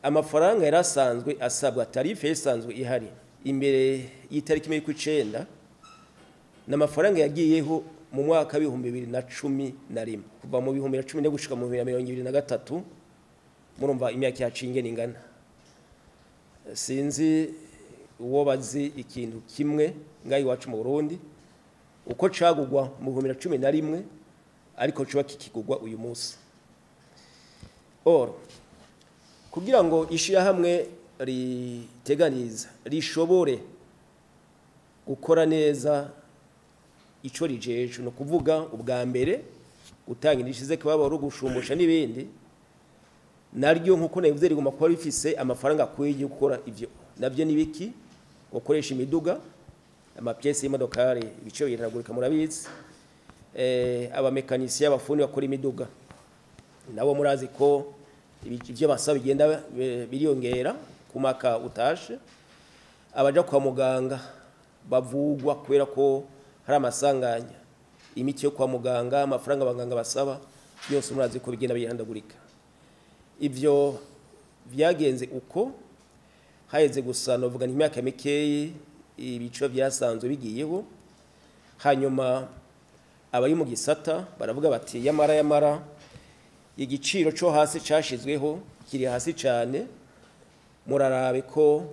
Amafaranga yari asanzwe asabwa, tarif isanzwe ihari imbere y'itariki 19, n'amafaranga yagiyeho mu mwaka 2011, kuva mu 2010 gushika mu 2023. Murumva imyaka yaciye ingene ingana. Sinzi uwo bazi ikintu kimwe ngaho iwacu mu Burundi uko cagugwa mu 2011, ariko cuba kikigugwa uyu munsi. Or kugira ngo ishirahamwe riteganiza rishobore gukora neza ico rijeje, no kuvuga ubwa mbere gutanga indishyi z'akababaro, gushumbusha n'ibindi, naryo nkuko nabivuze rigomba kuba rifise amafaranga akwiye gukora ivyo. Navyo nibiki? Gukoresha imiduga, amapièces y'imodokari ibiciro biranagurika murabizi, abamekanisiye, abafundi bakora imiduga nabo murazi ko ivyo basaba bigenda biriyongera ku mwaka utashe. Abaja kwa muganga bavugwa kubera ko hari amasanganya, imiti yo kwa muganga, amafaranga abaganga basaba byose murazi ko bigenda bihandagurika. Ivyo vyagenze uko haheze gusa novuga ni imyaka mikeyi ibiciro byasanzwe bigiyeho. Hanyuma abari mu gisata baravuga bati yamara yamara igiciro cyo hasi cashizweho kiri hasi cyane, murarabe ko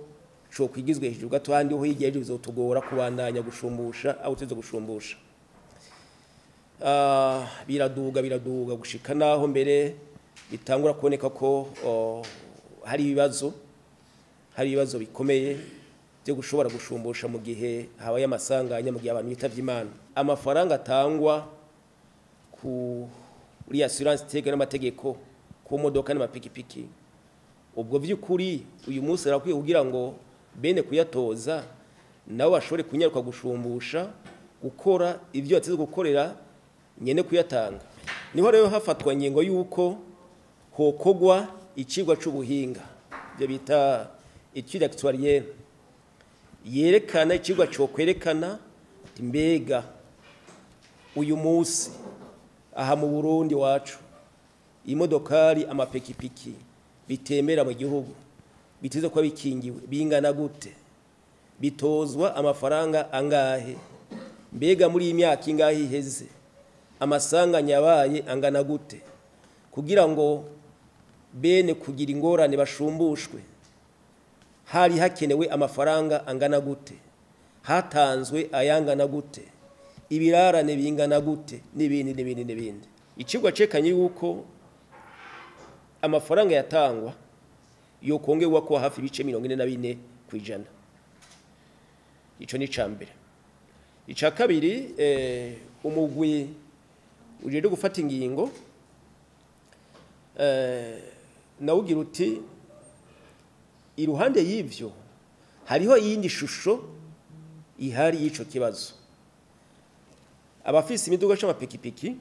cyo kwigizwe hejuru gato, handi ho hirya y'ejo bizotugora kubandanya gushumbusha aho tuze gushumbusha. Biraduga biraduga gushika naho mbere bitangura kuboneka ko hari ibibazo, hari ibibazo bikomeye byo gushobora gushumbusha mu gihe habaye amasanganya, mu gihe abantu bitavye Imana. Amafaranga atangwa kuri assurance itega n'amategeko ku modoka n'amapikipiki, ubwo vy'ukuri uyu munsi arakwiye kugira ngo bene kuyatoza nabo bashobore kunyaruka gushumbusha, gukora ivyo bateze gukorera nyene kuyatanga. Niho rero hafatwa ingingo yuko hokogwa icigwa c'ubuhinga, ibyo bita étude actuarielle, yerekana icigwa co kwerekana mbega uyu munsi aha mu Burundi wacu imodokari, amapikipiki bitemera mu gihugu biteze kuba bikingiwe bingana gute, bitozwa amafaranga angahe, mbega muri iyi myaka ingahe iheze amasanganya yabaye angana gute, kugira ngo bene kugira ingorane bashumbushwe hari hakenewe amafaranga angana gute, hatanzwe ayangana gute, ibirarane bingana gute, n'ibindi n'ibindi n'ibindi. Icigwa cekanye yuko amafaranga yatangwa yokongerwa ko hafi ibice 44%. Ico ni icambere. Ica kabiri, umugwi ujejwe gufata ingingo nawugira uti iruhande y'ivyo hariho iyindi shusho ihari y'ico kibazo. Abafise imiduga c'amapikipiki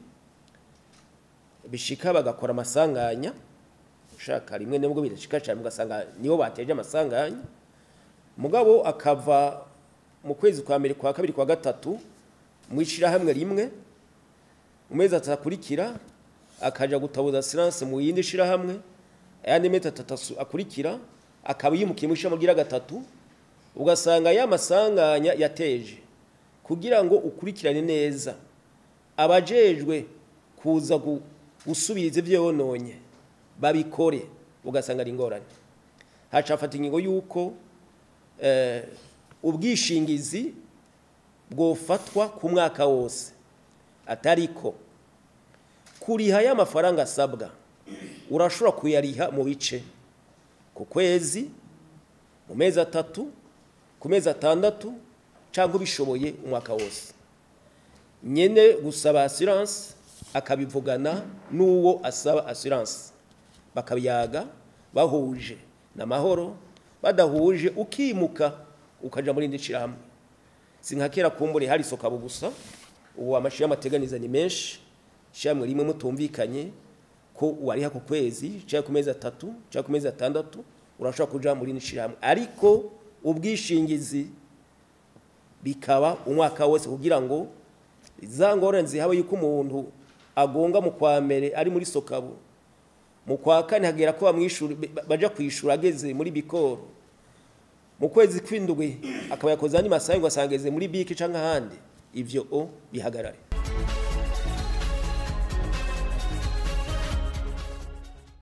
bishika bagakora amasanganya, ushaka rimwe nubwo bidashika cyane ugasanga nibo bateje amasanganya, mugabo akava mu kwezi kwa mbere, kwa kabiri, kwa gatatu mwishirahamwe rimwe, mu mezi atatu akurikira akaja gutabuza assurance mu yindi shirahamwe, ayandi mezi atatu akurikira akaba yimukiye mu ishirahamwe gira gatatu, ugasanga ya masanganya yateje. Kugira ngo ukurikirane neza abajejwe kuza gusubiriza ivyo yononye babikore, ugasanga ari ingorane. Haca hafata ingingo yuko ubwishingizi bwofatwa ku mwaka wose, atariko kuriha y'amafaranga asabwa urashobora kuyariha mu bice, ku kwezi, mu mezi atatu, ku mezi atandatu, cyangwa ubishoboye umwaka wose. Nyene gusaba assurance akabivugana n'uwo asaba assurance, bakabiyaga bahuje n'amahoro, badahuje ukimuka ukaja muri indi shirahamwe. Si nka kera kumbure hari SOCABU gusa, ubu amashirahamwe ateganiza ni menshi. Ishirahamwe rimwe mutumvikanye ko wariha ku kwezi cyangwa ku mezi atatu cyangwa ku mezi atandatu, urashobora kuja muri indi shirahamwe, ariko ubwishingizi bikaba umwaka wose, kugira ngo za ngorane zihawe yuko umuntu agonga mu kwa mbere ari muri SOCABU, Mu kwa kane hagera ko bamwishura, baja kwishura ageze muri bikoro. Mu kwezi kw'indwi akaba yakoze andi masaha ngo asangeze muri biki canke ahandi. Ivyo o bihagarare.